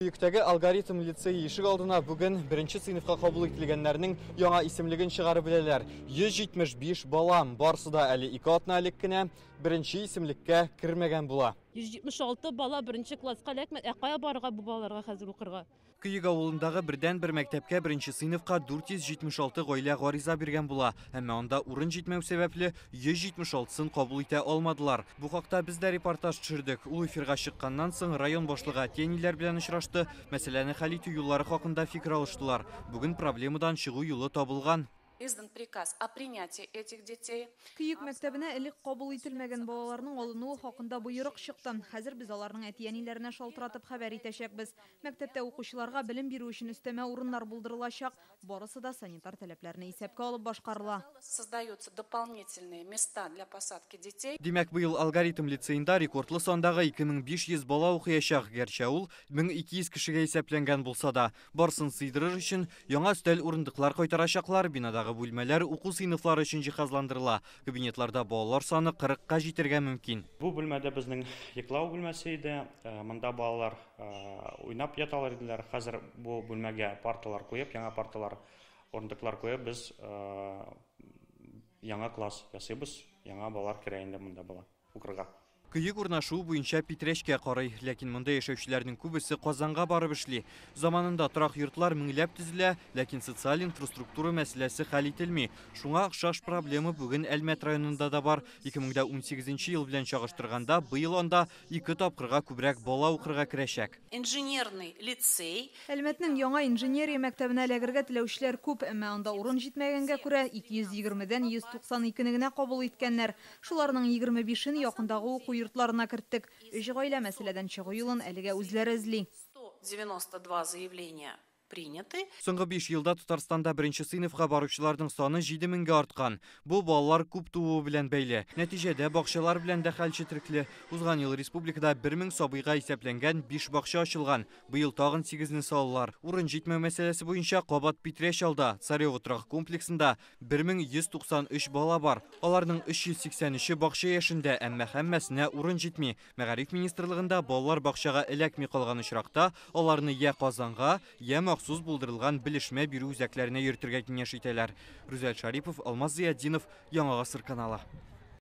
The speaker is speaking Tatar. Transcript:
Көектәге Алгоритм лицее ишек алдына бүген беренче сыйныфка кабул ителгәннәрнең яңа исемлеген чыгарып беләләр. 175 бала, барсы да әле 2 атна элек кенә беренче исемлеккә кермәгән була. 176 бала беренче класска эләкмәде. Ә кая барырга бу балаларга хәзер укырга? Көек авылындагы бердәнбер мәктәпкә беренче сыйныфка 476 гаилә гариза биргән була. Әмма анда урын җитмәү сәбәпле 176-сын кабул итә алмадылар. Бу хакта без дә репортаж төшердек. Ул эфирга чыкканнан соң район башлыгы әти-әниләр белән очрашты, мәсьәләне хәл итү юллары хакында фикер алыштылар. Бүген проблемадан чыгу юлы табылган. Издан приказ о принятии этих детей. Көек мәктәбенә элек кабул ителмәгән балаларның алынуы хакында боерык чыкты. Хәзер без аларның әти-әниләренә шалтыратып хәбәр итәчәкбез. Мәктәптә укучыларга белем бирү өчен өстәмә урыннар булдырылачак. Барысы да санитар таләпләрне исәпкә алып башкарыла. Создаются дополнительные места для посадки детей. Димәк, быел Алгоритм лицеенда рекордлы сандагы 2500 бала укыячак, гәрчә ул 1200 кешегә исәпләнгән булса да. Барсын сыйдырыр өчен яңа өстәл урындыклар кайтарачаклар, бинадагы бүлмәләр уку сыйныфлары өчен җиһазландырыла. Кабинетларда балалар саны 40-ка җитәргә мөмкин. Бу бүлмәдә безнең йоклау бүлмәсе иде. Монда балалар уйнап яталар иделәр. Хәзер бу бүлмәгә парталар куеп, яңа парталар, урындыклар куеп, без яңа класс ясыйбыз. Яңа балалар керә инде монда бала укырга. Көек урнашуы буенча Питрәчкә карый, ләкин монда яшәүчеләрнең күбесе Казанга барып эшли. Заманында торак йортлар меңләп төзелә, ләкин социаль инфраструктура мәсьәләсе хәл ителми. Шуңа охшаш проблема бүген Әлмәт районында да бар. 2018 ел белән чагыштырганда, быел анда 2 тапкырга күбрәк бала укырга керәчәк. Инженерный лицей. Әлмәтнең яңа инженерия мәктәбенә эләгергә теләүчеләр күп, әмма анда урын җитмәгәнгә күрә 220-дән 192-не генә кабул иткәннәр. Шуларның 25-ен якындагы уку йортларына керттек. 3 гаилә мәсьәләдән чыгу юлын әлегә үзләре эзли. 192 заявления приняты. Соңгы 5 елда Татарстанда беренче сыйныфка баручыларның саны 7000гә арткан. Бу балалар күп тууы белән бәйле. Нәтиҗәдә бакчалар белән дә хәл четерекле. Узган ел республикада 1000 сабыйга исәпләнгән 5 бакча ачылган. Быел тагын 8-не салалар. Урын җитмәү мәсьәләсе буенча кабат Питрәч алда. Царево торак комплексында 1193 бала бар. Аларның 383-е бакча яшендә, әмма һәммәсенә урын җитми. Мәгариф министрлыгында балалар бакчага эләкми калган очракта аларны я Казанга, я махсус булдырылган белешмә бирү үзәкләренә йөртергә киңәш итәләр. Рүзәл Шарипов, Алмаз Зиятдинов, Яңа Гасыр каналы.